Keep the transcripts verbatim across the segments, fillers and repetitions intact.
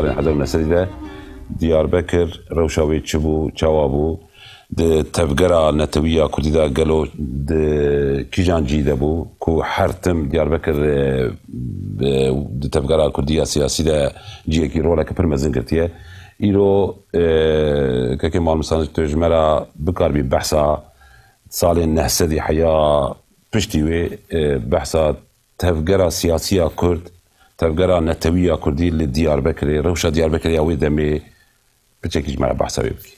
Hezar û neh sedî de Diyarbekir rewşa wê çi bû, çawa bû? Di tevgera netewî ya Kurdî de gelo di kîjan cî de bû ku her tim Diyarbekir, e, e, di tevgera Kurdî ya siyasî de ciyekî, rolekî pir mezin girtiye? Îro, e, kekê Malmîsan, tu ji me re bikaribî behsa salên neh sedî heya piştî wê, e, behsa tevgera siyasî ya Kurd, tevgera netewî ya Kurdî li Diyarbekirê, rewşa Diyarbekirê ya wê demê piçekî ji me re behsa wê bikî.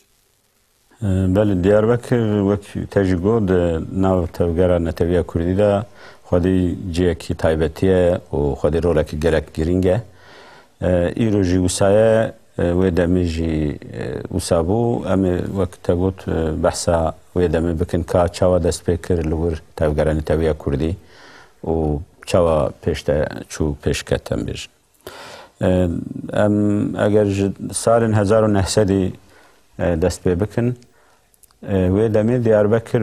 E, belê, Diyarbekir, wek te jî got, di nav tevgera netewî ya Kurdî de xwedî cihekî taybetî ye û xwedî rolekî gelek girîng e. E, îro jî wisa ye, e, wê demê jî, e, wisa bû. Em ê, wek te got, e, behsa wê demê bikin ka çawa dest pê kir li wir tevgera netewî ya Kurdî û çawa pêş de çû, pêş ket, em bêjin. E, em eger ji salên hezar û neh sedî, e, dest pê bikin, e, wê demê Diyarbekir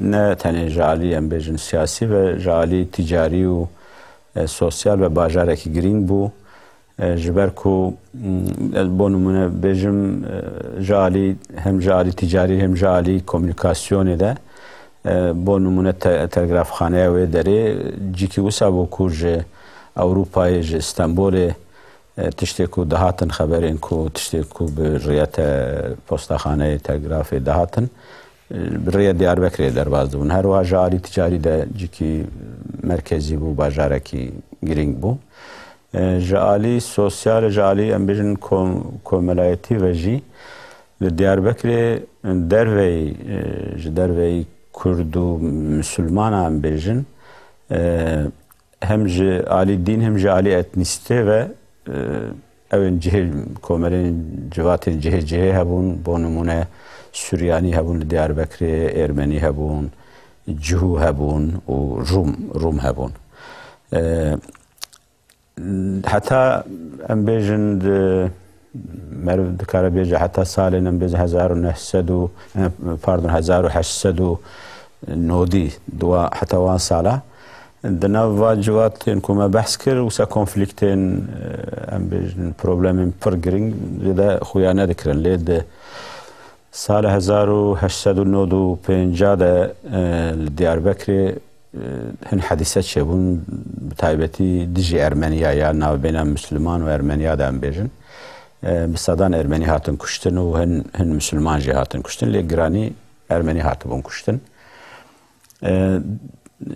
ne tenê ji alî, em bêjin, siyasî ve ji alî ticarî û, e, sosyal ve bajarekî girîng bû. E, ji ber ku, m, ez bo nimûne bêjim, e, ji alî, hem ji alî ticarî hem ji alî komunîkasyonê de, e, bo nimûne te-, telgrafxaneya wê derê cîkî wisa bû ku ji Ewropayê, ji Stenbolê, e, tiştê ku dihatin, xeberên ku tiştê ku bi rêya te-, postaxaneyê, telgrafê dihatin, e, bi rêya Diyarbekirê derbas dibûn. Her wiha ji alî ticarî de cîkî merkezî bû, bajarekî girîng bû. E, ji alî sosyal, ji alî, em bêjin, kom-, komelayetî ve jî li Diyarbekirê derveyî, e, ji derveyî Kurd û Misilmana, em bêjin, e, hem ji alî dîn hem ji alî etnîsitê ve, e, ew ên cihê, komelên, civatên cihê cihê hebûn, bo nimûne Suryanî hebûn li Diyarbekirê, Ermenî hebûn, Cihû hebûn û Rûm, Rûm hebûn. E, heta em bêjin di, meriv dikare bêje heta salên, em bêjin, hezar û neh sed û, pardon, hezar û heşt sed û nodî, di wa, heta wan sala, di nav va civatên ku me behs kir, wisa konfliktên, em bêjin, problemên pir girîng de xuya nedikirin. Lê di sala hezar û heşt sed û nod û pênc de, e, li Diyarbekirê, e, hin hedîse çêbûn, bi taybetî dijî Ermeniya ya navbêna Misliman û Ermeniya de, em bêjin. E, bi sedan Ermenî hatin kuştin û hin, hin Misilman jî hatin kuştin, lê giranî Ermenî hatibûn kuştin. E,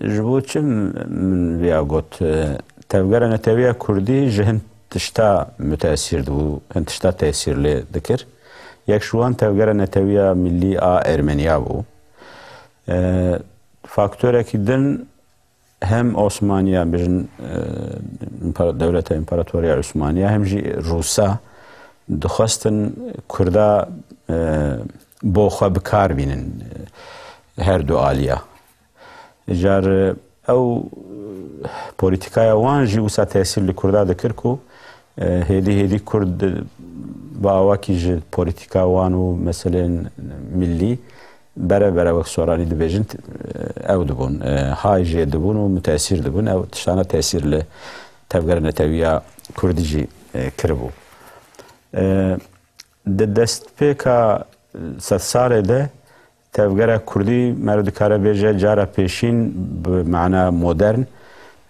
ji bo çi min viya got? E, tevgera netewî ya Kurdî ji hin tişta mutesîr dibû, hin tişta tesîr lê dikir. Yek ji wan tevgera netewî ya millî a Ermeniya bû. E, faktorekî din hem Osmaniya, bêjin, e, împara-, dewleta împaratoriya Osmaniya, hem jî Rûsa dixwestin Kurda, e, bo xwe bi kar bînin, e, her du aliya. Car, e, ew, e, polîtîkaya wan jî wisa tesîr li Kurda dikir ku, e, hêdî hêdî Kurd bi awakî ji polîtîka wan û meselên millî bere bere, wek soranî dibêjin, t-, ew dibûn, e, hay jê dibûn û mutesîr dibûn. Ew tiştana tesîr li tevgera netewî ya Kurdî jî, e, kiribû. E, di destpêka sedsalê de tevgera Kurdî, meriv dikare bêje, cara pêşîn bi mana modern,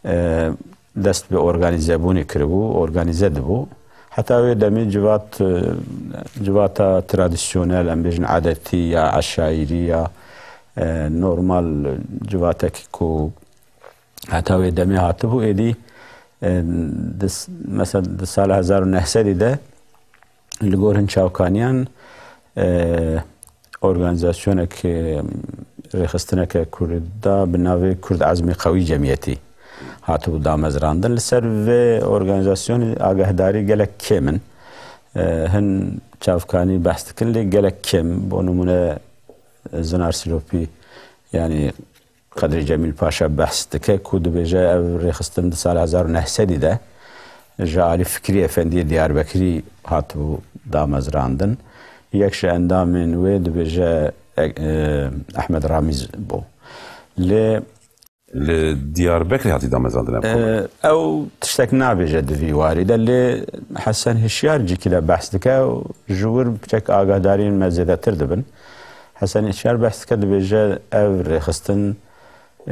e, dest bi organîzebûnê kiribû, organîze dibû. Heta wê demê civat, e, civata tradisyonel, em bêjin edetî ya eşayîrî ya, e, normal civatekî ku heta wê demê hatibû, êdî, e, di s-, mesela di sala hezar û neh sedî de li gor hin çavkaniyan, e, organîzasyonek, e, rêxistineke Kurda bi navê Kurd Ezmê Qewî Cemiyetî hatibû damezrandin. Li ser vê organîzasyonê agahdarî gelek kêm in. E, hin çavkanî behs dikin, lê gelek kêm. Bo nimûne, Zinar Silopî, yanî Qedrî Cemîl Paşa behs dike ku dibêje ev rêxistin di sala hezar û neh sedî de ji alî Fikrî Efendiyê Diyarbekirî hatibû damezrandin. Yek ji endamên wê dibêje, e, e, Ehmed Ramîz bû. Lê Li Diyarbekirê hatî damezrandin ev koma? Ew tiştek nabêje di vî warî de, lê Hesen Hişyar cîkî de behs dike û ji wir piçek agahdariyên me zêdetir dibin. Hesen Hişyar behs dike, dibêje ev rêxistin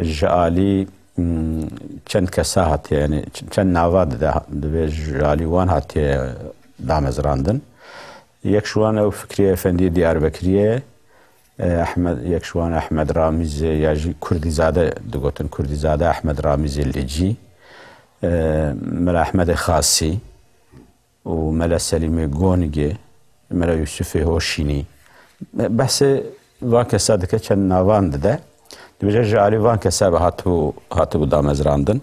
ji alî, hmm, çend kesa hatiye, yani ç-, çend nava dide, dibê ji alî wan hatiye damezrandin. Yek ji wan ew Fikrî Efendiyê Diyarbekirî ye, e, Ehmed, yek ji wan Ehmed Ramîzê ya jî Kurdîzade digotin, Kurdîzade Ehmed Ramîzê Licî, e, Mela Ehmedê Xasî û Mela Selîmê Gonigê, Mela Yusufê Hoşînî. Behsê van kesa dike, çend navan dide. Dibêje ji alî van kesa ve hatibû, hatibû damezrandin.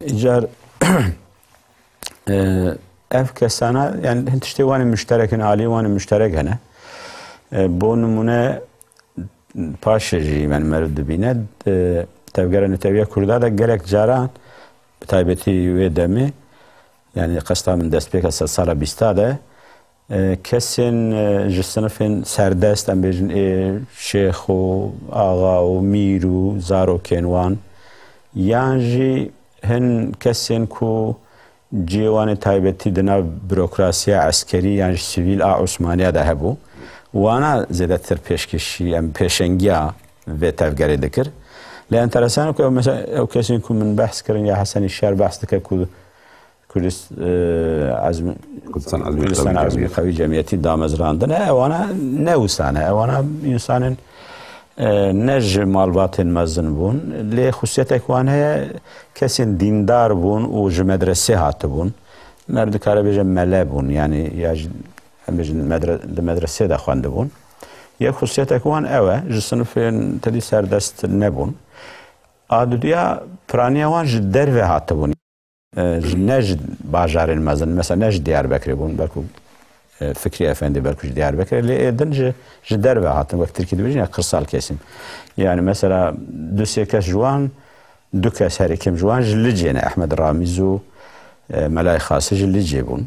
Îcar, e, ev kesana, yani hin tiştê wan ê muşterek in, aliyê wan ê muşterek hene. E, bo nimûne paşê jî, yani meriv dibîne, e, tevgera netewiya Kurda de gelek caran, bi taybetî wê demê, yani qesta min destpêka sedsala bîsta de, e, kesên, e, ji sinifên serdest, em bêjin ê şêx û axa û mîr û zarokên wan, yan jî hin kesên ku cihê wan ê taybetî di nav burokrasiya eskerî yan jî sivîl a Osmaniya de hebû, wana zêdetir pêşkêşî, em pêşengiya vê tevgerê dikir. Lê enteresan e ku ew, mesela, ew kesên ku min behs kirin ya Hesen Hişyar behs dike ku Kurdist-, e, Ezmî-, Kurdistan Ezmî Kurdistan Qewî Ezmî Cemiyetî. Qewî Cemiyetî damezrandine, ewana ne wisa ne. Ewana însanên, e, ne ji malbatên mezin bûn. Lê xusûsiyetek wan heye, kesên dîndar bûn û ji medresê hatibûn. Meriv dikare bêje mele bûn, yani ya jî em bêjin medre-, di medresê de xwendibûn. Yek xusûsiyetek wan ew e, ji sinifên tedî serdest nebûn. A duduya piraniya wan ji derve hatibûn. E, ji, ne ji bajarên mezin, mesela ne ji Diyarbekirê bûn, belku, e, Fikrî Efendî belku ji Diyarbekirê, lê ê din ji, ji derve hatin, wek Tirkî dibêjin ya kırsal kesim. Yani mesela du sê kes ji wan, du kes herî kêm ji wan ji Licê ne, Ehmed Ramiz û, e, Melayê Xasî ji Licê bûn.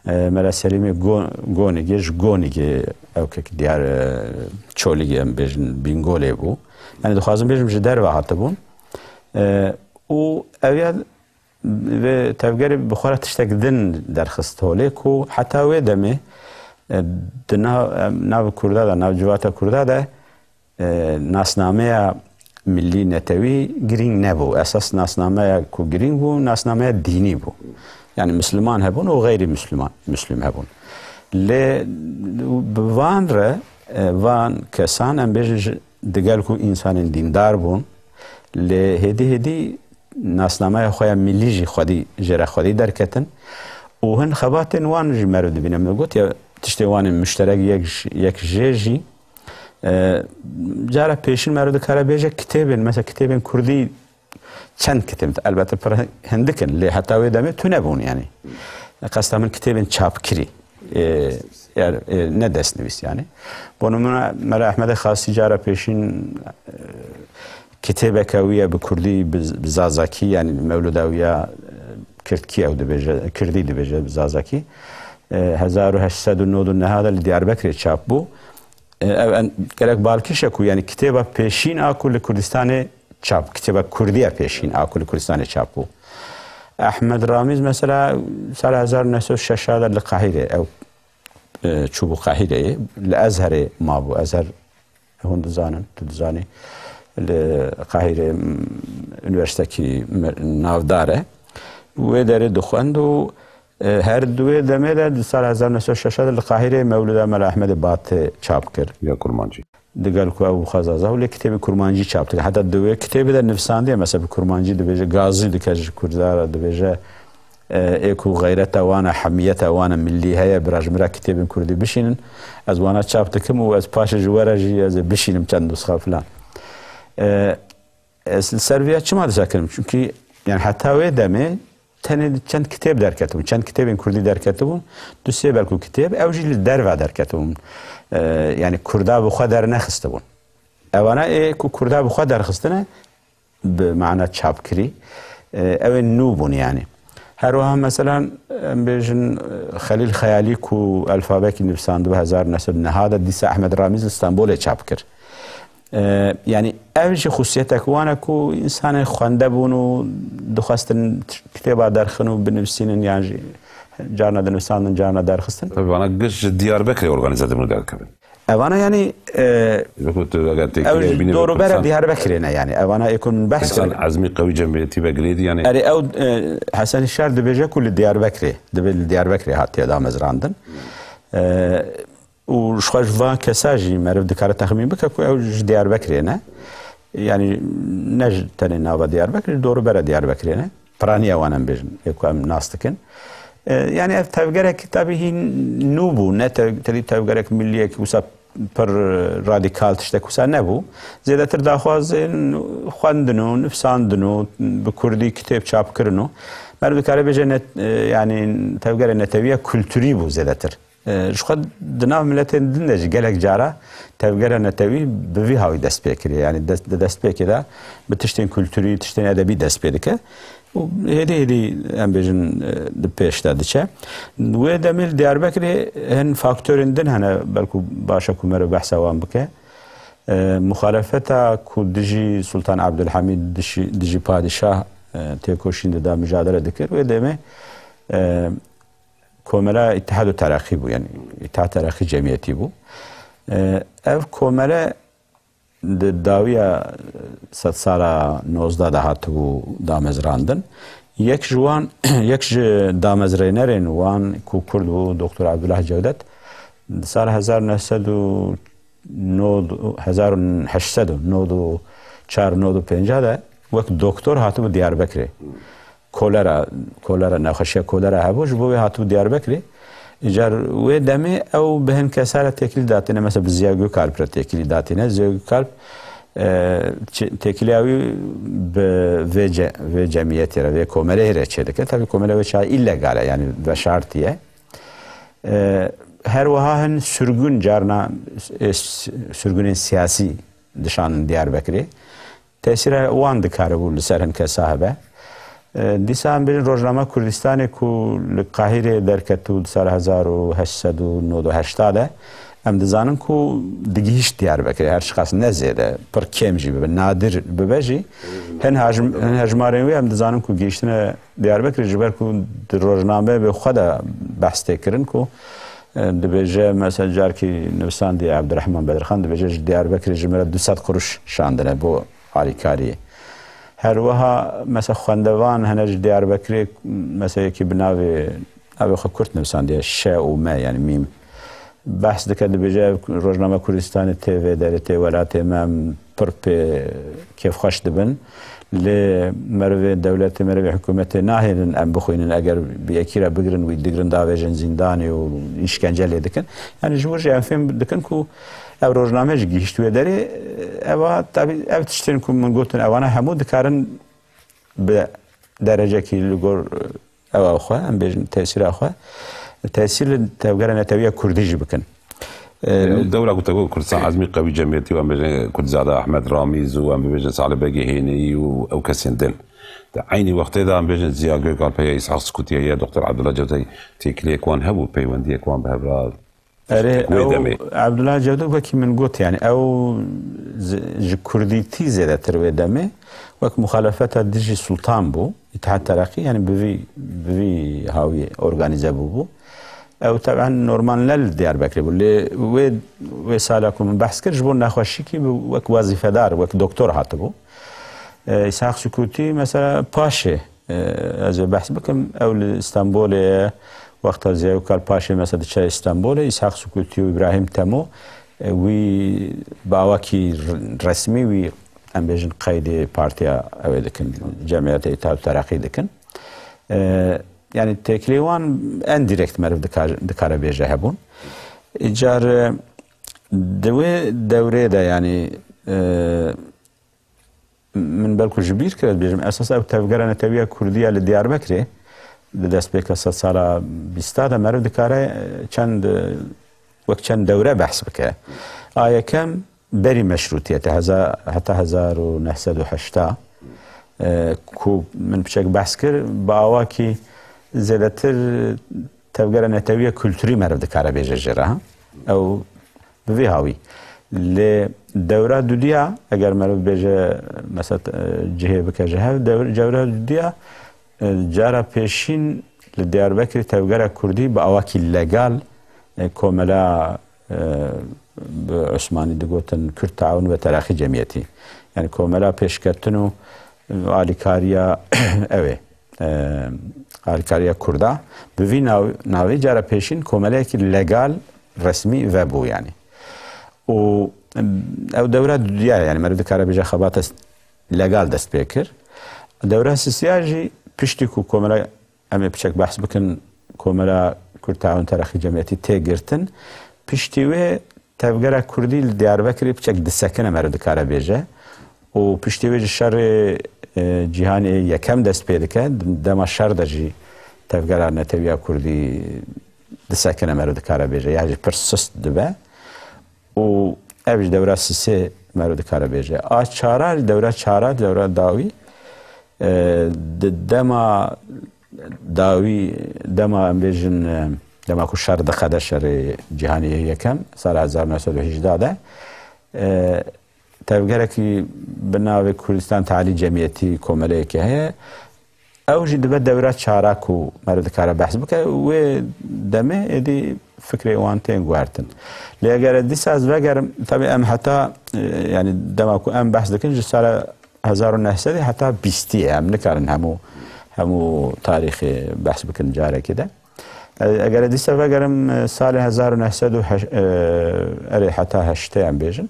E, Mela Selîmê Go-, Gonîgê ji Gonîgê, ew kek Diyar, e, Çolîgê em bêjin Bîngolê bû. Yani dixwazim bêjim ji derve hatibûn. E, û ew ya Vê tevgerê bi xwe re tiştek din derxist holê ku heta wê demê, e, di nav, em, nav Kurda de, nav civata Kurda de, e, nasnameya millî netewî girîng nebû. Esas nasnameya ku girîng bû, nasnameya dînî bû. Yani Misliman hebûn û xeyrî Misliman, Mislim hebûn. Lê bi van re, e, van kesan em bêjin ji, digel ku însanên dîndar bûn, lê hêdî hêdî nasnameya xwe ya millî jî xwedî jê re xwedî derketin û hin xebatên wan jî meriv dibîne. Min got ya tiştê wan ên muşterek yek j-, yek jê jî, e, cara pêşîn meriv dikare bêje kitêbên, mesela kitêbên kurdî çend kitêb, elbette pir hindik in, lê heta wê demê tune bûn yani. Qesta min kitêbên çapkirî, e, yani, e, ne destnivîs yani. Bo nimûne Mela Ehmedê Xasî cara pêşîn, e, kitêbeke wî ye bi kurdî, bi, bi zazakî, yani mewlida wî ya, e, kirdkî ew dibêje, kirdî dibêje bi zazakî. E, hezar û heşt sed û nod û neh de li Diyarbekirê çap bû. E, ev en, gelek balkêş e ku, yani kitêba pêşîn a ku li Kurdistanê çap, kitêba kurdî ya pêşîn a ku li Kurdistanê çap bû. Ehmed Ramiz mesela sala hezar û neh sed û şeş de li Qahîrê ew, e, çûbû Qahîreyê, li Ezherê mabû. Ezher hûn dizanin, tu dizanî, li Qahîrê, m, unîversîtekî me-, navdar e. Wê derê dixwend û, e, her di wê demê de di sala hezar neh sed û şeş de li Qahîrê mewlida Mela Ehmedê Batê çap kir. Ya Kurmancî. Digel ku ew xwe zaza û lê kitêbê Kurmancî çap dike. Heta di wê kitêbê de nivîsandiye, mesela bi Kurmancî dibêje, gazî dike ji Kurda re, dibêje, e, ê ku xeyreta wan e, hemiyeta wan e, millî heye, bira ji min re kitêbên kurdî bişînin, ez wana çap dikim û ez paşê ji we re jî ez ê bişînim çend nusxa filan. E, ez li ser vê ya çima disa kirim? Çünkü yani heta wê demê tenê çend kitêb derketibûn, çend kitêbên kurdî derketibûn, du sê belkû kitêb, ew jî li derve derketibûn. E, yani Kurda bi xwe dernexistibûn. Ewana ê ku Kurda bi xwe derxistine, bi mana çapkirî, e, ew ê nû bûn yani. Her wiha mesela, em bêjin, e, Xelîl Xeyalî ku elfabekî nivîsandibû hezar neh sed neh de, dîsa Ehmed Ramiz li Stenbolê çap kir. E, yani ev jî xusûsiyetek wan e ku însanên xwende bûn û dixwestin kitêba derxin û binivîsînin, yan jî carna dinivîsandin, carna derxistin. Tabii vana giş ji Diyarbekirê organîze dibin û derdikevin. Evana yani, e, Wekî tu eger têkiliyê ew bînî dorûbera Diyarbekirê ne yani. Evana ê ku min behs kir. Ezmî Qewî Cemiyetî ve girêdî yani. Erê ew, e, Hesen Şar dibêje ku li Diyarbekirê, dibê li Diyarbekirê hatiye damezrandin. E, û ji xwe ji van kesa jî meriv dikare texmîn bike ku ew ji Diyarbekirê ne. Yani ne ji tenê nava Diyarbekirê, ji dorûbera Diyarbekirê ne. Piraniya wan em bêjin, ê ku em nas dikin. E, yani ev tevgerek tabî hîn nû bû, ne tev-, tevî tevgerek milliyek wisa pir radîkal tiştek wisa nebû. Zêdetir daxwazên xwendin û nivîsandin û bi kurdî kitêb çapkirin û meriv dikare bêje net-, e, yani tevgere netewiya kulturî bû zêdetir. E, ji xwe di nav miletên din de jî gelek cara tevgera netewî bi vî hawî dest pê kiriye. Yani des-, di destpêkê de bi tiştên kulturî, tiştên edebî dest pê dike. Û hêdî hêdî em bêjin, e, di pêş de diçe. Wê demê li Diyarbekirê hin faktorên din hene, belkû baş e ku meriv behsa wan bike. E, muxalefeta ku dijî Sultan Abdulhamîd, dijî, dijî padîşah, e, têkoşîn dida, micadele dikir. Wê demê, e, komela Îtihad û Tereqî bû, yani Îtihad Tereqî Cemiyetî bû. E, ev komele di dawiya sedsala nozdeh de hatibû damezrandin. Yek ji wan, yek ji damezrênerên wan ku Kurd bû, Doktor Abdullah Cevdet, di sala hezar neh sed û nod, hezar û heşt sed û nod û çar nod û pênc de wek doktor hatibû Diyarbekirê. Kolera, kolera, nexweşiya kolera hebû, ji bo wê hatibû Diyarbekirê. Îcar wê demê ew bi hin kesa re têkilî datîne, mesela bi Ziya Gökalp re têkilî datîne. Ziya Gökalp, e, çi-, têkiliya wî bi vê ce-, vê cemiyetê re, vê komeleyê re çêdike. Tabii komele wê çaxê îlegal e, yani veşartî ye. E, her wiha hin sürgün carna, e, s-, sürgünên siyasî dişanin Diyarbekirê. Tesîra wan dikaribû li ser hin kesa hebe. E, dîsa em bêjin Rojnama Kurdistanê ku li Qahîrê derketibû di sala hezar û heşt sed û nod û heşt de, em dizanin ku digihîşt Diyarbekirê, her çiqas ne zêde, pir kêm jî bibe, nadir bibe jî, hin hajm-, hin hejmarên wê em dizanin ku gihîştine Diyarbekirê, ji ber ku di rojnameyê bi xwe de behs tê kirin ku, e, dibêje, mesela carkî nivîsandî Abdurrahman Bedirxan, dibêje ji Diyarbekirê ji min re du sed quruş şandine bo alîkariyê. Her wiha, mesela xwendevan hene ji Diyarbekirê, mesela yekî bi navê, navê xwe kurt nivîsandiye, Ş û M, yani mîm. Behs dike, dibêje ev rojname Kurdistanê tê vê derê, tê welatê me, em pir pê kêfxweş dibin. Lê merivê dewletê, merivê hikûmetê nahêlin em bixwînin, eger bi yekî re bigirin, wî digrin davêjin zîndanê û îşkence lê dikin. Yani ji wir jî em fêm dikin ku ev rojname jî gihîşt wê derê, eva tabî ev tiştên ku min gotin, evana hemû dikarin bi derecekî li gor, e, ewa xwe, em bêjin tesîra xwe, tesîr li tevgera netewiya kurdî jî bikin. E, Ew dewra ku te got Kurdistan Ezmî Qewî Cemiyetî û em bêjin Kurdzade Ahmed Ramîz û em bibêjin Salih Begê Hêneyî û ew kesên din. Di eynî wextê de em bêjin Ziya Gökalp heye, Îshak Sikûtî heye, Doktor Abdullah Cevdet heye, têkiliyek wan hebû, peywendiyek wan bi hev re Erê, wê ew demê. Abdullah Cevdet wekî min got, yani ew zi-, ji kurdîtî zêdetir wê demê wek muxalefeta dijî sultan bû, Îtihad Tereqî, yani bi vî, bi vî hawî organîze bûbû. Ew teben normal ne li Diyarbekirê bû. Lê wê, wê sala ku min behs kir, ji bo nexweşîkî bi wek wezîfedar, wek doktor hatibû. E, Îshak Sukûtî mesela paşê, e, ez ê behs bikim, ew li Stenbolê ye. Wexta Ziya Gökalp paşê mesela diçe Stenbolê, Îshak Sukûtî û Îbrahîm Temo, e, wî bi awakî r-, resmî wî, em bêjin, qeydê partiya ew ê dikin, Cemiyeta Îtihad û Tereqî dikin. E, yani têkilê wan en direkt meriv dikar-, dikare bêje hebûn. Îcar, e, di wê dewrê de, yani, e, min belku ji bîr kir, ez bêjim, esas ew tevgera netewiya kurdî ya li Diyarbekirê, di destpêka sedsala bîsta de meriv dikare, e, çend, e, wek çend dewre behs bike. A yekem, berî meşrûtiyetê, heza-, heta hezar û neh sed û heşta, e, ku min piçek behs kir, bi awakî zêdetir tevgera netewiya kulturî meriv dikare bêje jê re, ha? Ew bi vî hawî. Lê dewra dudiya, eger meriv bêje, mesela, e, cihê bike ji hev, dewr-, dewra dudiya, e, cara pêşîn li Diyarbekirê tevgera Kurdî bi awakî legal, e, komela, e, bi Osmanî digotin Kürt Taawun ve Teraxî Cemiyetî. Yani komela pêşketin û, e, alîkariya ew ê, e, alîkariya Kurda. Bi vî nav-, navê cara pêşîn komeleyekî legal, resmî vebû yani. Û, em, ew dewra dudiya, yani meriv dikare bêje xebata s-, legal dest pê kir. Dewra sisiya jî piştî ku komela, em ê piçek behs bikin, komela Kurd Taawun Teraxî Cemiyetî tê girtin. Piştî wê tevgera Kurdî li Diyarbekirê piçek disekine meriv dikare bêje. Û piştî wê jî şerê, e, cîhanê yekem dest pê dike. Dema şer de jî tevgera netewiya Kurdî disekine meriv dikare bêje. Ya jî pir sist dibe. Û ev ji dewra sisê meriv dikare bêje. A çara, dewra çara, dewra dawî, e, di dema dawî, dema em bêjin, e, dema ku şer diqede, şerê cîhanê yê yekem, sala hezar neh sed û hejdeh de, e, tevgerekî bi navê Kurdistan Tealî Cemiyetî komeleyekê heye. Ew jî dibe dewra çara ku meriv dikare behs bike, wê demê êdî fikrê wan tên guhertin. Lê eger ez dîsa ez vegerim, tabii em heta, e, yani dema ku em behs dikin ji sala hezar û neh sedî heta bîstî ye. Em nikarin hemû, hemû tarîxê behs bikin carekê de. E, eger ez dîsa vegerim, e, salê hezar û neh sed û heşt, e, erê heta heştê em bêjin.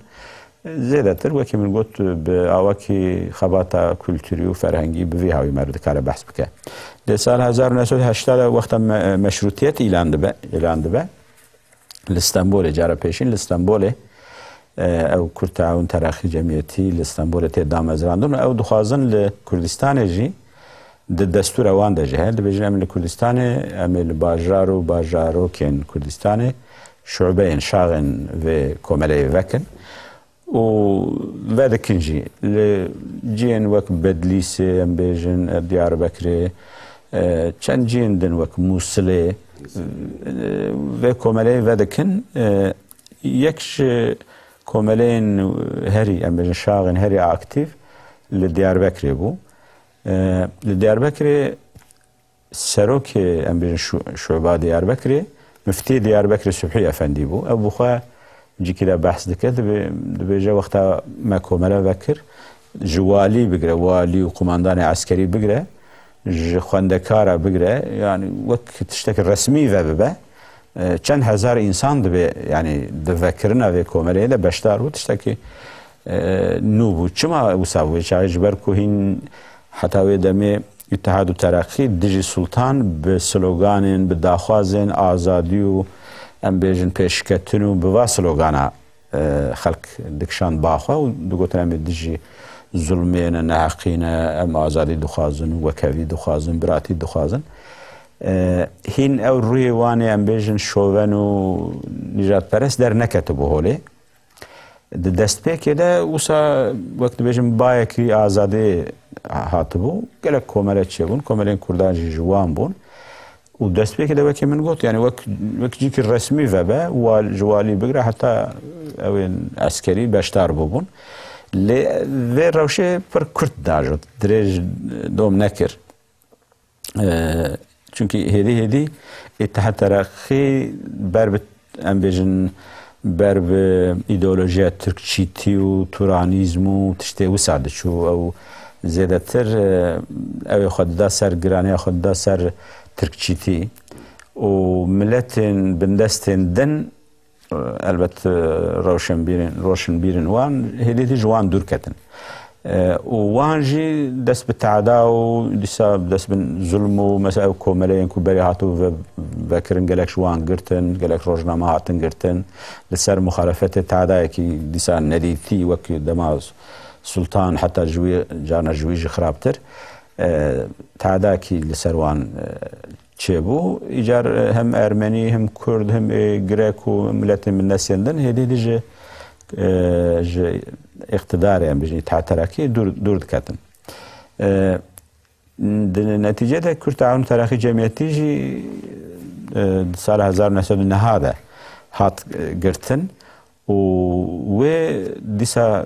Zêdetir, wekî min got, bi awakî xebata kulturî û ferhengî bi vî hawî meriv dikare behs bike. Lê sal hezar û neh sed û heştê de wexta me-, meşrûtiyet îlan dibe, îlan dibe, li Stenbolê, cara pêşîn li Stenbolê, e, ew Kurd Taawun Teraxî Cemiyetî li Stenbolê tê damezrandin û ew dixwazin li Kurdistanê jî di destûra wan de jî heye. Dibêjin, em li Kurdistanê, em ê li bajar û bajarokên Kurdistanê şubeyên, şaxên vê komeleyê vekin. Û vedikin jî li cihên wek Bedlîsê, em bêjin, e, Diyarbekirê, e, çend cihên din wek Mûsilê, e, vê komeleyê vedikin. E, yek ji komeleyên herî, em bêjin, şaxên herî aktîf li Diyarbekirê bû. E, li Diyarbekirê serokê, em bêjin, şu-, şuba Diyarbekirê, Miftî Diyarbekirê Subhî Efendî bû. Ew bi xwe cîkî de behs dike, dibe-, dibêje, wexta me komele vekir, ji walî bigire, walî û qumandanê eskerî bigire, ji xwendekara bigire, yani wek tiştekî resmî ve bibe, e, çend hezar însan dibe, yani di vekirina vê komeleyê de beşdar bû, tiştekî, e, nû bû. Çima wisa bû? Vê çaxê ji ber ku hîn heta wê demê Îtihad û Tereqî dijî Sultan bi sloganên, bi daxwazên azadî û, em bêjin, pêşketin û bi va slogana, e, xelk dikişand ba xwe û digotin, em ê dijî zulmê ne, neheqî ne, em azadî dixwazin û wekevî dixwazin, biratî dixwazin. E, hîn ew rûyê wan ê, em bêjin, şoven û nîjadperest derneketibû holê. Di destpêkê de wisa, wek dibêjin, bayekî azadê hatibû. Gelek komele çêbûn, komelên Kurdan jî ji wan bûn. Û destpêkê de, wekî min got, yani wek, wek cîkî resmî vebe, wal-, ji walî bigire heta ewên eskerî beşdar bûbûn. Lê vê rewşê pir kurt diajot, dirêj dom nekir. E, çunkî hêdî hêdî Îtihad Tereqî ber bi, em bêjin, ber bi îdeolojiya tirkçîtî û turanîzm û tiştê wisa diçû. Ew zêdetir, e, ew ê xwe dida ser, giraniya xwe dida ser tirkçîtî û miletên bindestên din, elbet, e, rewşenbîrên, roşenbîrên wan hêdî hêdî ji wan dûr ketin. E, û wan jî dest bi teada û dîsa dest bi zulm û mesela ew komeleyên ku berê hatibû ve-, vekirin, gelek ji wan girtin, gelek rojname hatin girtin. Li ser muxalefetê teadayekî dîsa nedîtî wek dema Sultan, heta ji wî, carna ji wî jî xirabtir, e, teadayekî li ser wan, e, çêbû. Îcar hem Ermenî, hem Kurd, hem ê Grek û miletên bindestên din hêdî hêdî ji, e, ji îqtidarê, em bijî, Îtihad Terakî dûr, dûr diketin. E, di netîce de Kürt Taawun Terakî Cemiyetî jî, e, di sala hezar û neh sed û neh de hat, e, girtin. û wê dîsa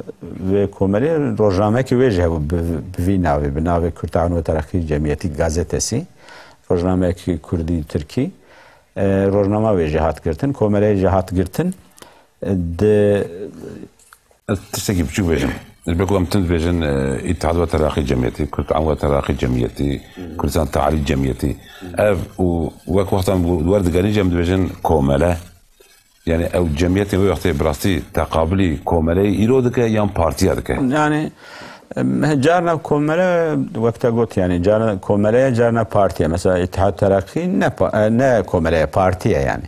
wê komelê rojnamekî wê jî hebû bi, bi vî navê, bi navê Kurd Taun ve Terakî Cemiyetî Gazetesi, rojnamekî Kurdî Tirkî, e, rojnama wê jî hat girtin, komeleyê jî hat girtin. E, di Ez tiştekî biçûk bêjim. Ji ber ku em tim dibêjin, e, Îtihad ve Terakî Cemiyetî, Kurd Taun ve Terakî Cemiyetî, Kurdistan Tahrîr Cemiyetî. Ev û wek wextan wer digerîn jî em dibêjin komele. Yani ew cemiyetê wê wextê bi rastî teqabilî komeleyê îro dike yan partiya dike? Yani, em, carna komele, wek te got, yani carna komele ye, carna partiye. Mesela Îtihad Terakî ne pa-, e, ne komele ye, partiye yani.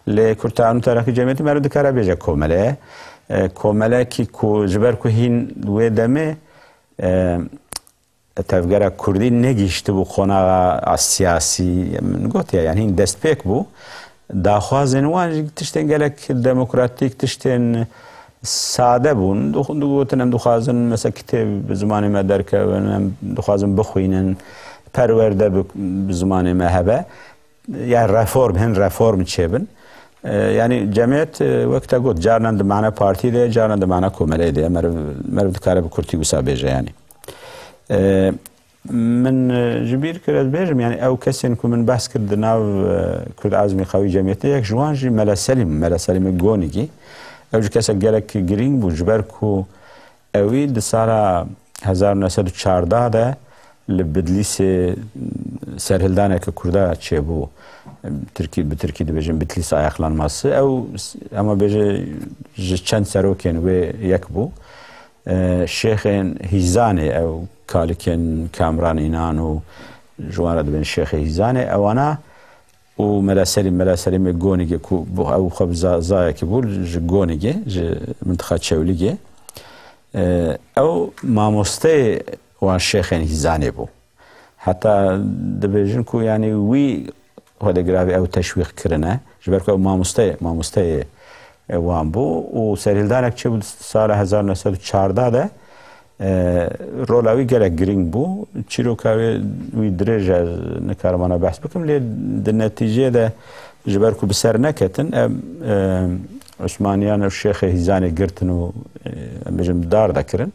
Lê Kurd Taun Terakî Cemiyetî meriv dikare bêje komele ye. E, komelekî ku ji ber ku hîn wê demê, e, tevgera Kurdî negihiştibû qonaxa a siyasî, min gotiye, yani hîn destpêk bû. Daxwazên wan jî tiştên gelek demokratîk, tiştên sade bûn. Dixu-, digotin, em dixwazin mesela kitêb bi zimanê me derkevin, em dixwazin bixwînin, perwerde bi, bi zimanê me hebe. Ya reform, hin reform çêbin. E, yani cemiyet, e, wek te got, carnan di mana partî de, carnan di mana komeleyê de. Meriv, meriv dikare bi kurtî wisa bêje yani. E, min, e, ji bîr kir ez bêjim, yani ew kesên ku min behs kir di nav, e, Kurd Azmî Qewî Cemiyetê, yek ji wan jî Mela Selîm, Mela Selîmê Gonîgî. Ew jî kesek gelek girîng bû, ji ber ku ewî di sala hezar û neh sed û çardeh de li Bidlîsê serhildaneke Kurda çêbû. Tirkî, bi Tirkî dibêjin Bitlis ayaklanması. Ew, ema bêje ji çend serokên wê yek bû. E, Şêxên Hîzanê, ew kalikên Kamran Înan û ji wan re dibên Şêxê Hîzanê, ewana û Mela Selîm, Mela Selîmê Gonîgê ku ew xwe bi za-, zayekî bû, ji Gonîgê, ji mintiqa Çewlîgê. E, ew mamosteyê wan şêxên Hîzanê bû. Heta dibêjin ku, yanî, wî xwedê giravî ew teşwîq kirine, ji ber ku ew mamosteyê, mamosteyê, e, wan bû û serhildanek çêbû di sala hezar neh sed û çardeh de, e, rola wî gelek girîng bû. Çîroka wê, wî dirêj e, ez nikarim wana behs bikim, lê di netîceyê de ji ber ku bi ser neketin, em, e, Osmaniyan û Şêxê Hîzanê girtin û, e, em bêjin dar de kirin.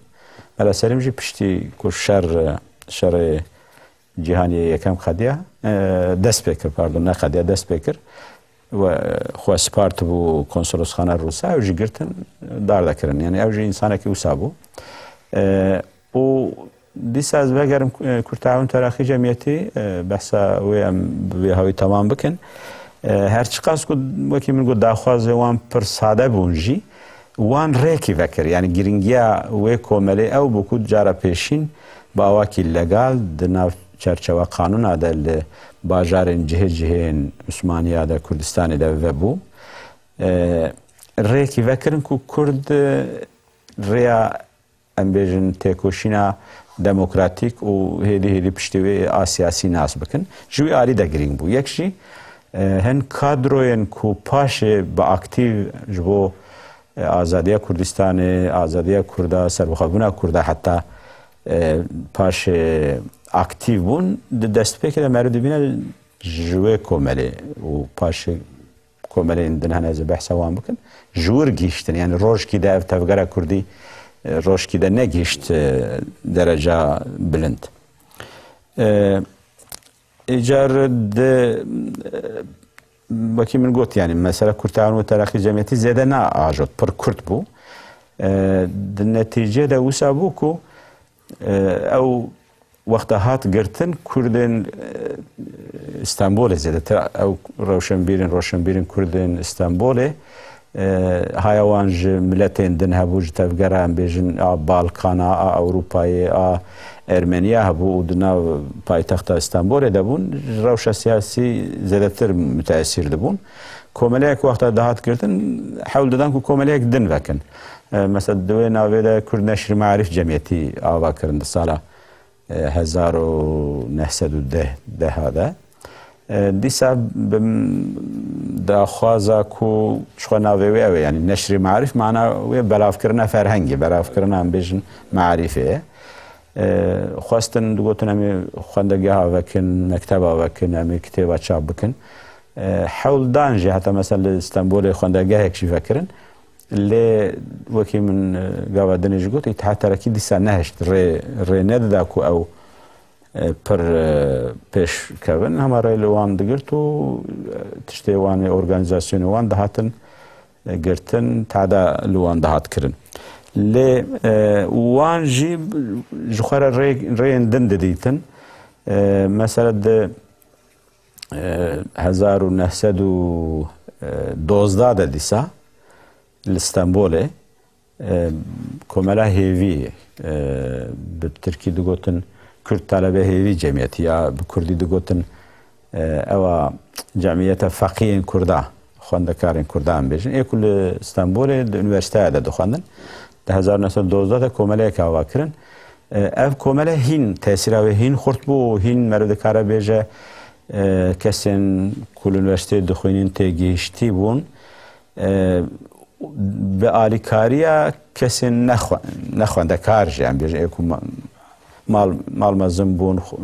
Mela Selîm jî piştî ku şer, şerê Cîhanê Yekem qediya, e, dest pê kir, pardon, ne qediya, dest pê kir. We xwe spartibû konsolosxana Rûsa, ew jî girtin, dar de kirin. Yani ew jî însanekî wisa bû. E, û dîsa ez vegerim, e, Kurd Taun Terakî Cemiyetî, e, behsa wê em bi vê hawî temam bikin. E, her çiqas ku wekî min got daxwazê wan pir sade bûn jî, wan rêkî vekir. Yani girîngiya wê komelê ew bû ku cara pêşîn bi awakî legal di nav çerçewa qanûna de li bajarên cihê cihên Osmaniya de, Kurdistanê de vebû. E, rêkî vekirin ku Kurd rêya, em bêjin, têkoşîna demokratîk û hêdî hêdî piştî wê a siyasî nas bikin. Ji wî alî de girîng bû. Yek jî, e, hin kadroyên ku paşê bi aktîv ji bo, e, azadiya Kurdistanê, azadiya Kurda, serbixwebûna Kurda heta, e, paşê aktîv bûn, di destpêkê de meriv dibîne ji wê komelê û paşê komeleyên din hene ez ê behsa wan bikim. Ji wir gihiştin, yani rojkî de ev tevgera Kurdî, e, rojkî de negihişt, e, dereca bilind. E, Îcar di, e, wekî min got, yani mesela Kurd Taun ve Terakî Cemiyetî zêde ne ajot, pir kurt bû. E, di netîcê de wisa bû ku, e, ew wexta hat girtin, Kurdên, e, Stenbolê zêdetir, ew rewşenbîrên, roşenbîrên Kurdên Stenbolê, e, haya wan ji miletên din hebû, ji tevgera, em bêjin, a Balkana, a Ewropayê, a Ermeniya hebû û di nav paytexta Stenbolê de bûn, ji rewşa siyasî zêdetir muteesîr dibûn. Komeleyek wexta dihat girtin, hewl didan ku komeleyek din vekin. E, mesela di wê navê de Kurd Neşrî Maarîf Cemiyetî ava kirin di sala e, hezar û neh sed û deh, deha de. E, dîsa bi daxwaza ku çixwe navê wê ew e, yani neşrî maarîf, mana wê belavkirina ferhengê, belavkirina, em bêjin, maarîfê ye. E, xwestin, digotin, em ê xwendegeha vekin, mekteba vekin, em ê kitêba çap bikin. E, hewl dan jî, heta mesela li Stenbolê xwendegehek jî vekirin. Lê wekî min, e, gava dinê jî got, Îtihad Terakî dîsa nehişt, rê, rê nedida ku ew, e, pir, e, pêş kevin. Hema rê li wan digirt û, e, tiştê wan ê organîzasyonê wan dihatin, e, girtin, tada li wan dihat kirin. Lê, e, wan jî ji xwe re rê, rêyên din didîtin. E, mesela di, e, hezar û neh sed û dozdeh de dîsa li Stenbolê, e, komela hêvî, e, bi tirkî digotin Kürt Talebe Hêvî Cemiyeti ya bi kurdî digotin, e, ewa Cemiyeta Feqiyên Kurda, xwendekarên Kurda em bêjin. Ê ku li Stenbolê di unîversîteya de dixwendin. Di hezar neh sed dozdeh de komeleyek ava kirin. E, ev komele hîn tesîra wê hîn xurt bû, hîn meriv dikare bêje, e, kesên ku li unîversîteyê dixwînin têgihiştî bûn. E, bi alîkariya kesên nexwe-, nexwendekar jî, em bêjin, ê ku ma-, mal, mal mezin bûn, xwe-,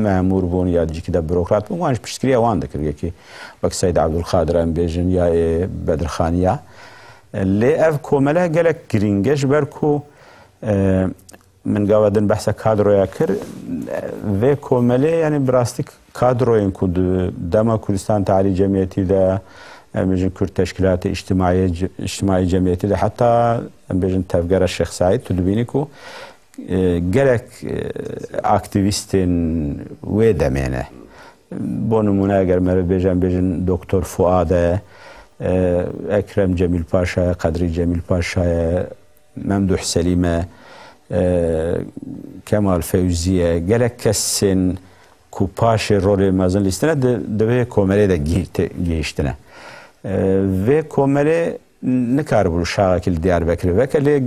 memûr bûn ya cîkî de burokrat bûn, wan ji piştgiriya wan dikir. Yekî wek Seyd Abdulkadir em bêjin ya ê Bedirxaniya. E, lê ev komele gelek girîng e, ji ber ku, e, min gava din behsa kadroya kir. Vê komelê, yani bi rastî kadroyên ku di dema Kurdistan Tealî Cemiyetî de, em bêjin Kurd Teşkîlatê Îctimaiyê Ce-, Îctimaiyê Cemiyetî de, heta em bêjin tevgera Şêx Seîd, tu dibînî ku, e, gelek, e, aktîvîstên wê demê ne. Bo nimûne eger meriv bêje, em bêjin Doktor Fuad e, e, Ekrem Cemîl Paşa ye, Qedrî Cemîl Paşa ye, Memduh Selîm e, e, Kemal Fewzî ye, gelek kesên ku paşê rolê mezin lîstine di, di vê komelê de gî-, te-, gihiştine. E, vê komelê nikaribû şaxekî li Diyarbekirê veke, lê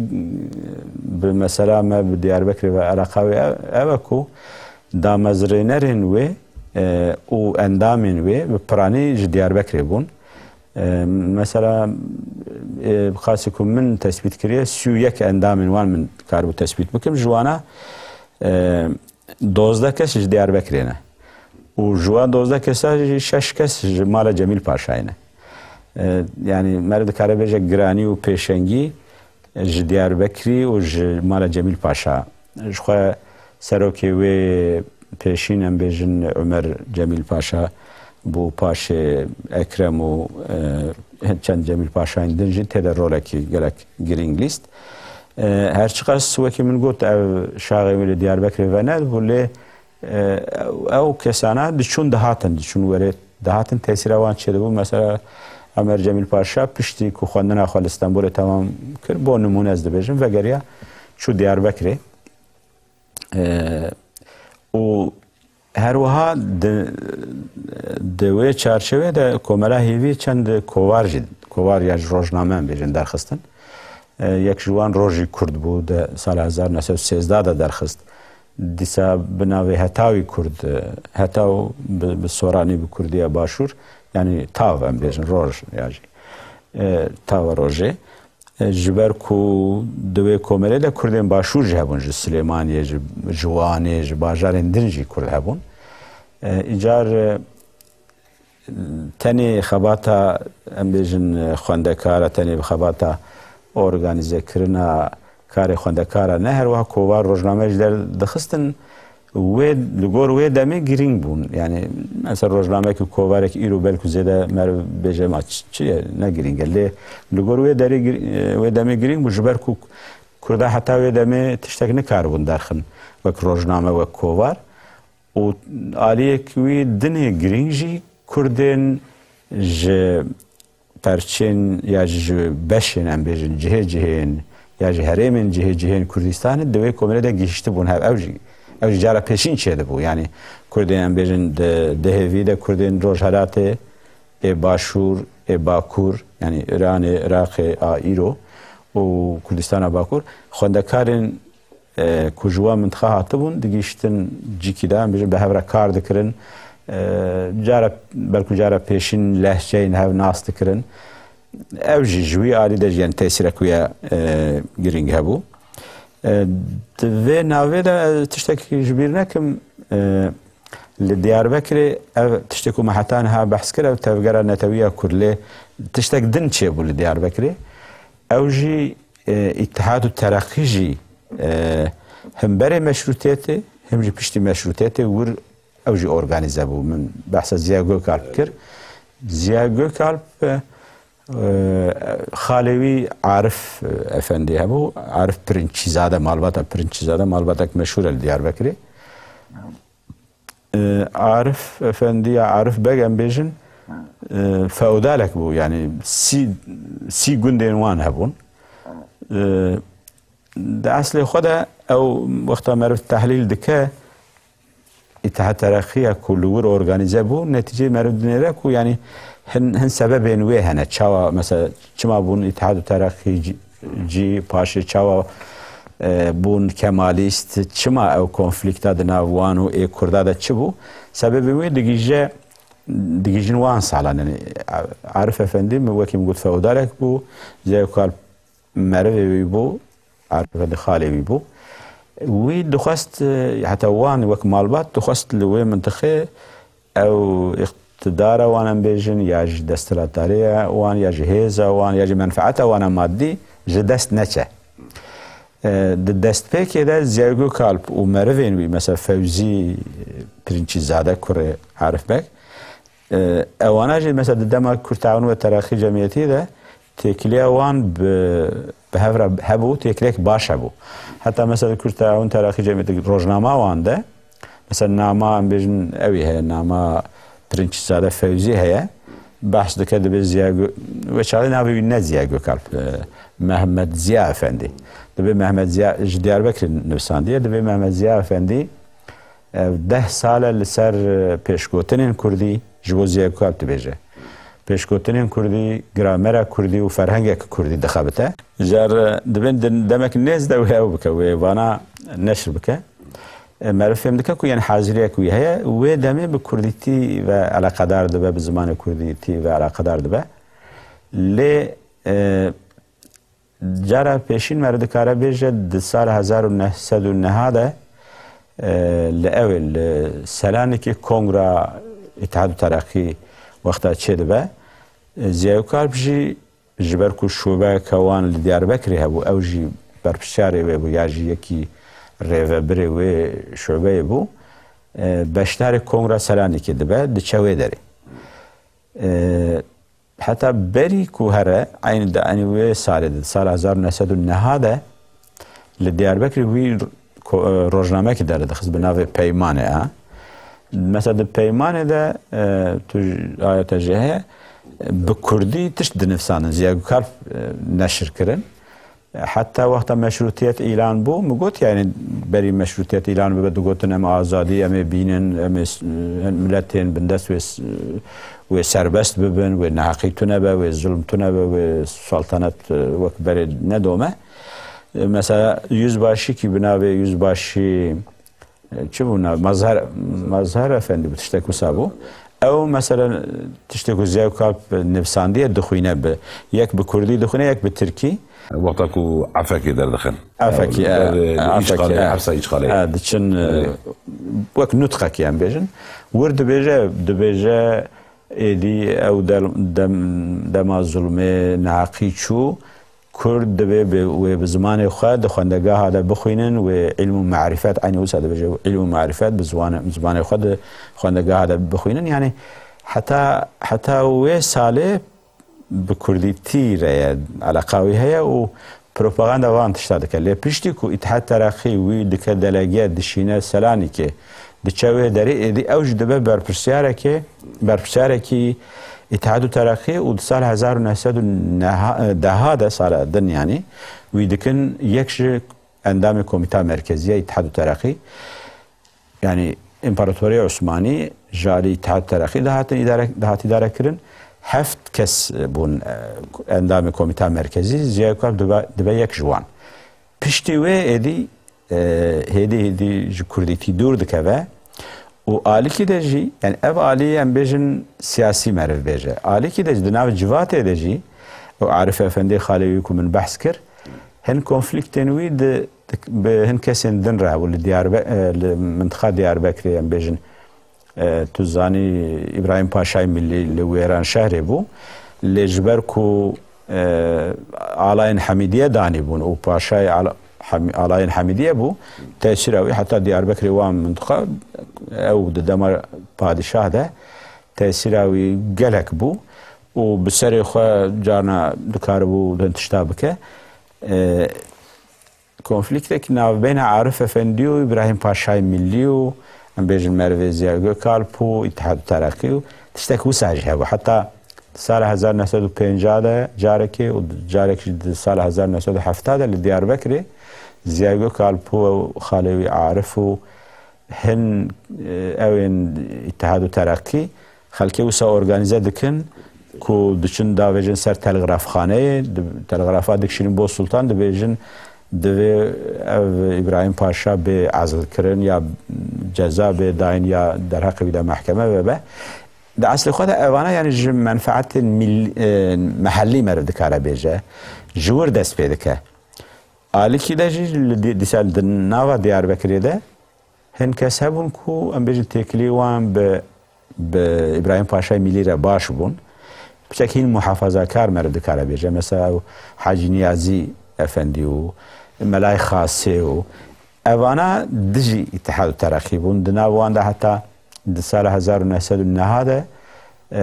bi mesela me bi Diyarbekirê ve eleqa wê ev, ev e ku damezrênerên wê, e, û endamên wê bi piranî ji Diyarbekirê bûn. E, mesela, e, bi qasî ku min tespît kiriye, sî û yek endamên wan min karibû tespît bikim. Ji wana, e, dozdeh kes ji Diyarbekirê ne. Û ji wan dozdeh kesa jî şeş kes ji mala Cemîl Paşayê ne. E, yani meriv dikare bêje giranî û pêşengî ji Diyarbekirî û ji mala Cemîl Paşa. Ji xwe serokê wê pêşîn, em bêjin, Umer Cemîl Paşa bû, paşê Ekrem û, e, çend Cemîl Paşayên din jî tê de rolekî gelek girîng lîst. E, her çiqas wekî min got, ev şaxê wê li Diyarbekirê venedibû, lê, e, ew kesana diçûn dihatin, diçûn werê dihatin, tesîra wan çêdibû. Mesela Umer Cemîl Paşa piştî ku xwendina xwe li Stenbolê temam kir, bo nimûne ez dibêjim, vegeriya çû Diyarbekirê. E, û her wiha di, di wê çarçevê de Komela Hêvî çend kovar jî, kovar ya ji rojname em bêjin derxistin. E, yek ji wan Rojî Kurd bû, di sala hezar neh sed û sêzdeh de derxist. Dîsa bi navê Hetawî Kurd, e, Hetaw bi, bi soranî bi kurdiya başûr, yanî tav em bêjin, roj ya jî. E, tava rojê. E, ji ber ku di wê komelê de Kurdên başûr jî hebûn, ji Silêmaniyê, ji, ji Wanê, ji bajarên din jî Kurd hebûn. E, îcar, e, tenê xebata, em bêjin, e, xwendekara, tenê bi xebata organîzekirina karê xwendekara ne, her wiha kovar rojname jî derdixistin. Wê, li gor wê demê girîng bûn. Yani, mesela rojnamekî, kovarek îro belku zêde meriv bêje, ma çi, çi ye, ne girîng e. Lê li gor wê derê gir-, e, wê demê girîng bû, ji ber ku Kurda heta wê demê tiştek nikaribûn derxin, wek rojname, wek kovar. Û aliyek wî dinê girîng jî Kurdên ji perçên ya ji beşên, em bêjin, cihê cihên ya ji herêmên cihê cihên Kurdistanê di wê komelê de gihiştibûn hev. Ew jî, ew jî cara pêşîn çêdibû. Yani Kurdên, em bêjin, di, di hêvî de Kurdên Rojhelatê, ê Başûr, ê Bakur, yani Îranê, Iraqê a îro û Kurdistana Bakur, xwendekarên e, ku ji wan mintiqa hatibûn, digihiştin cîkî de, em bêjin, bi hev re kar dikirin. E, cara, belku cara pêşîn lehçeyên hev nas dikirin. Ew jî ji wî alî de jî, yani tesîrek wî ye, e, girîng hebû. E, di vê navê de ez tiştek ji bîr nekim, e, li Diyarbekirê ev tiştê ku me heta niha behs kir, ev tevgera netewî ya Kurd, lê tiştek din çêbû li Diyarbekirê. Ew jî, e, Îtihad û Tereqî jî, e, him berê meşrûtiyetê, him jî piştî meşrûtiyetê wir ew jî organîze bû. Min behsa Ziya Gökalp kir. Ziya Gökalp, e, e, xalê wî Arif, e, Efendî hebû. Arif Pirinçîzade, malbata Pirinçîzade, malbatek meşhûr e li Diyarbekirê. E, Arif Efendî ya Arif Beg em bêjin, e, feodalek bû, yanî sî, sî gundên wan hebûn. E, di eslê xwe de ew wexta meriv tehlîl dike, Îtihad Tereqiya ku li wir organîze bû, netîceyê meriv dinêre ku, yanî hin, hin sebebên wê hene. Çawa, mesela, çima bûn Îtihad û Tereqî cî, cî paşê çawa, e, bûn Kemalîst, çima ew konflîkta di nav wan û ê Kurda de çi bû? Sebebên wê digihîje, digihîjin wan salan. Yanî, Arif Efendî, min wekî min got, feodalek bû, Ziya Gökalp merivê wî bû, Arif Efendî xalê wî bû. Wî dixwest, e, heta wan wek malbat dixwest li wê mintiqê ew îqtidara wan em bêjin, ya jî desthilatdariya wan, ya jî hêza wan, ya jî menfeeta wan a madî ji dest neçe. E, di destpêkê de Ziya Gökalp û merivên wî, mesela Fewzî Pirinçîzade, kurê Arif Beg, e, ewana jî, mesela di dema Kurd Teawun ve Tereqî Cemiyetî de têkiliya wan bi, bi hev re hebû, têkilek baş hebû. Heta mesela Kurd Teawun Tereqî Cemiyetî rojnama wan de, mesela nama, em bêjin, ewî heye, nama Pirinçîzade Fewzî heye. Behs dike, dibê Ziya Gö-, wê çaxê navê wî ne Ziya Gökalp, e, Mehmet Ziya Efendî. Dibê Mehmet Ziya, ji Diyarbekirê nivîsandiye, dibê Mehmet Ziya Efendî, e, deh sal e li ser, e, pêşgotinên kurdî ji bo Ziya Gökalp dibêje. Pêşgotinên kurdî, gramera kurdî û ferhengek kurdî dixebite. Jar, e, dibên din demek nêz de wê ew bike, wê vana neşr bike. E, meriv fêm dike ku, yani, haziriyek wî heye, wê demê bi kurdîtî ve eleqedar dibe, bi zimanê kurdîtî ve eleqedar dibe. Lê, e, cara pêşîn meriv dikare bêje, di sala hezar û neh sed û neh de, e, li ewê, li Selanikê kongra Îtihad û Tereqî wexta çêdibe. E, Ziya Gökalp jî ji ber ku şûbeyeke wan li Diyarbekirê hebû, ew jî berpirsiyarê wê bû, ya jî yekî rêvebirê wê şûbeyê bû, e, beşdarê Kongra Selanikê dibe, diçe wê derê. E, heta berî ku here, eynî di, eynî wê salê de, sala hezar û neh sed û neh de, li Diyarbekirê wî ko-, e, rojnamekî derdixist bi navê Peymanê a. Mesela di Peymanê de, e, tu j-, ayete jê heye, e, bi kurdî tişt dinivsandin, Ziya Gökalp, e, neşir kirin. E, heta wexta meşrûtiyet îlan bû, min got, yani, berî meşrûtiyet îlan bibe, digotin, em azadî, em ê bînin, em ê s-, e, miletên bindest wê s-, wê serbest bibin, wê neheqî tune be, wê zulm tune be, wê saltanet, e, wek berê nedome. E, mesela, Yüzbaşî kî bi navê Yüzbaşî, e, çi bû nav? Mazhar, Mazhar Efendi bû, tiştek wisa bû. Ew, mesela, tiştê ku Ziya Gökalp nivîsandiye, dixwîne bi, yek bi kurdî dixwîne, yek bi tirkî. Wexta ku Efekê derdixin. Efekê, Ber, e, e, Efekê, îşxalê, e. Hefsa îşxalê. E, diçin, e, Belê. Wek nutqekî em bêjin. Wir dibêje, dibêje, êdî ew del-, dem-, dema zulmê, neheqî çû, Kurd divê bi, wê bi zimanê xwe di xwendegaha de bixwînin, wê îlm û marîfet, eynî wisa dibêje, îlm û marîfet bi ziwane-, zimanê xwe di xwendegaha de bixwînin. Yani heta, heta wê salê bi kurdîtî re ye, eleqa wî heye û propaganda van tişta dike. Lê piştî ku Îtihad Tereqî wî dike delege, dişîne Selanikê, diçe wê derê, êdî ew jî dibe berpirsiyarekê, berpirsiyarekî Îtihad û Tereqî û di sal hezar û neh sed û deha de, sala din, yanî, wî dikin yek ji endamê Komîta Merkezî ya Îtihad û Tereqî. Yani, Împaratoriya Osmanî ji alî Îtihad Tereqî dihatin îdare, dihat îdare kirin. Heft kes bûn, e, endamê Komîta Merkezî, Ziya Gökalp dibe, dibe yek ji wan. Piştî wê êdî, e, hêdî hêdî ji kurdîtî dûr dikeve û alîkî de jî, yani ev alî em bêjin siyasî meriv bêje. Alîkî de jî di nav civatê de jî û Arif Efendî xalê wî ku min behs kir, hin konflîktên wî di, di, bi hin kesên din re hebû li Diyarbe-, e, li mintiqa Diyarbekirê em bêjin. E, tu zanî, Îbrahîm Paşayê Milî li Wêranşehrê bû. Lê ji ber ku e, alayên Hemîdiye danî bûn û paşayê ala-, Hem-, alayên Hemîdiye bû. Tesîra wî heta Diyarbekirê wan mintiqa ew di dema padîşah de tesîra wî gelek bû û bi serê xwe carna dikaribû din tişta bike. E, Konflîktek navbeyna Arif Efendî û Îbrahîm Paşayê Millî û, em bêjin, merivê Ziya Gökalp û Îtihad û Tereqî û tiştek wisa jî hebû. Heta sala hezar neh sed û pêncah de carekê û carek jî di sala hezar neh sed û hefta de li Diyarbekirê Ziya Gökalp û xalê wî Arif û hin, e, ew ên Îtihad û Tereqî xelkê wisa organîze dikin ku diçin davêjin ser telgrafxaneyê, di-, telgrafa dikişînin bo Sultan, dibêjin divê ev Îbrahîm Paşa bê ezlkirin ya ceza bê dayîn ya derheqê wî de mehkeme vebe. Di eslê xwe de evana, yanî, ji menfeetên mil-, e, mehellî meriv dikare bêje, ji wir dest pê dike. Alîkî de jî li di-, dîsa di nava Diyarbekirê de hin kes hebûn ku, em bêjin, têkilî wan bi, bi Îbrahîm Paşayê Mîlî re baş bûn. Piçek hîn muhafazakar meriv dikare bêje. Mesela ew Hacî Niyazî Efendî û Melayê Xasê û evana dijî Îtihad û Tereqî bûn. Di nav wan de heta di sala hezar û neh sed û neh de, e,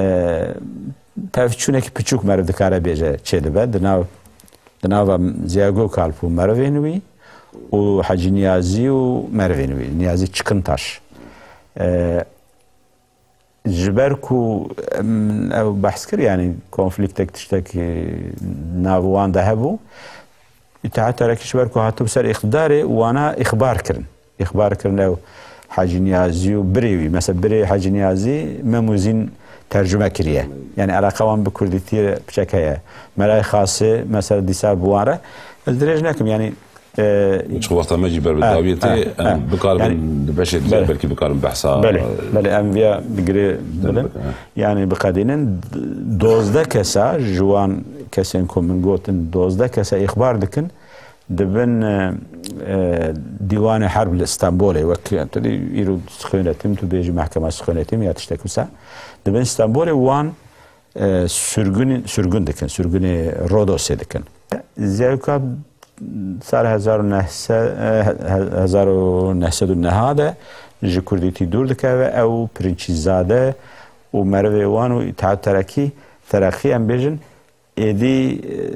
tevçûnekî piçûk meriv dikare bêje çêdibe. Di nav, di nava Ziya Gökalp û merivên wî û Hecî Niyazî û merivên wî, Niyazî Çikintaş. E, ji ber ku, em, ew behs kir, yanî konflîktek, tiştek, e, nav wan de hebû. Îtihad Terakî ji ber ku hatibû ser îqtidarê, wana îxbar kirin. Îxbar kirin ew Hecî Niyazî û birê wî. Mesela birê Hecî Niyazî Mem û Zîn tercume kiriye. Yani eleqa wan bi kurdîtiyê piçek heye. Melayê Xasê mesela dîsa bi wan re. Ez dirêj nekim, yani, e, Çi wexta me jî ber bi dawiyê tê, em bikarin Yani, di beşê dizer belê. belkî bikarin behsa, Belê, e, belê, em viya digirê bilin. Yani biqedînin, dozdeh kesa, ji wan kesên ku min gotin, dozdeh kesa îxbar dikin, dibin, e, e, Dîwanê Herb li Stenbolê, wek tu dî îro sixwênetim, tu bêjî mehkema sixwênetim ya tiştek wisa. Dibin Stenbolê wan, e, sürgün, sürgün dikin, sürgünê Rodosê dikin. Ziyayuka sal hezar û neh sed, e, he-, hezar û neh sed û neh de ji kurdîtî dûr dikeve, ew Pirinçîzade û merivê wan û Îtihad Terakî, Tereqî em bêjin, êdî, e,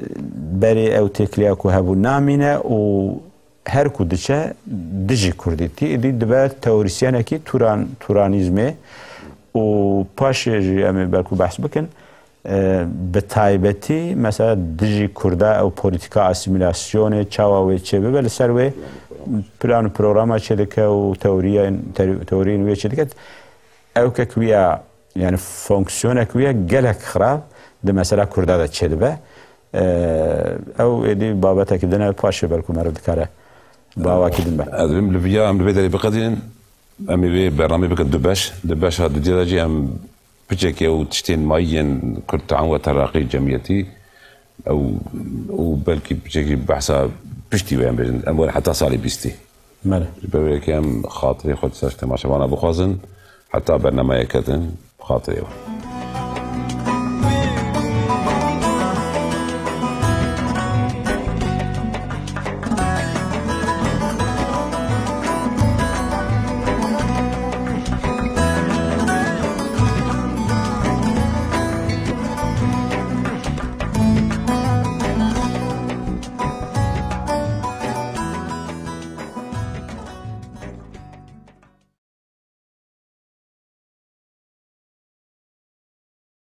berê ew têkiliya ku hebû namîne û her ku diçe dijî kurdîtî, êdî dibe teorîsyenekî Turan-, Turanîzmê û paşê jî em ê belkû behs bikin, e, bi taybetî mesela dijî kurda ew polîtîka asîmîlasyonê çawa wê çêbibe, li ser wê plan û programa çêdike û teoriyên, teri-, teoriyên wê çêdike. Ew kek wî ya, yani fonksiyonek wî ya gelek xirab di mesela kurda de çêdibe. Eee, ew êdî babetekî din e, paşê belkû meriv dikare bi awakî din be. Ez dibêm li viya em li vê derê biqedînin, em ê vê bernameyê bikin du beş. Di beşa dudiya de jî em piçekê û tiştên mayî yên Kurd Te'an we Teraqî Cemiyetî ew û belkî piçekî behsa piştî wê em bêjin. Em werin heta salê bîstî. Belê. Ji ber wê yekê em xatirê xwe ser temaşevana bixwazin, heta bernameyeke din, xatirê we.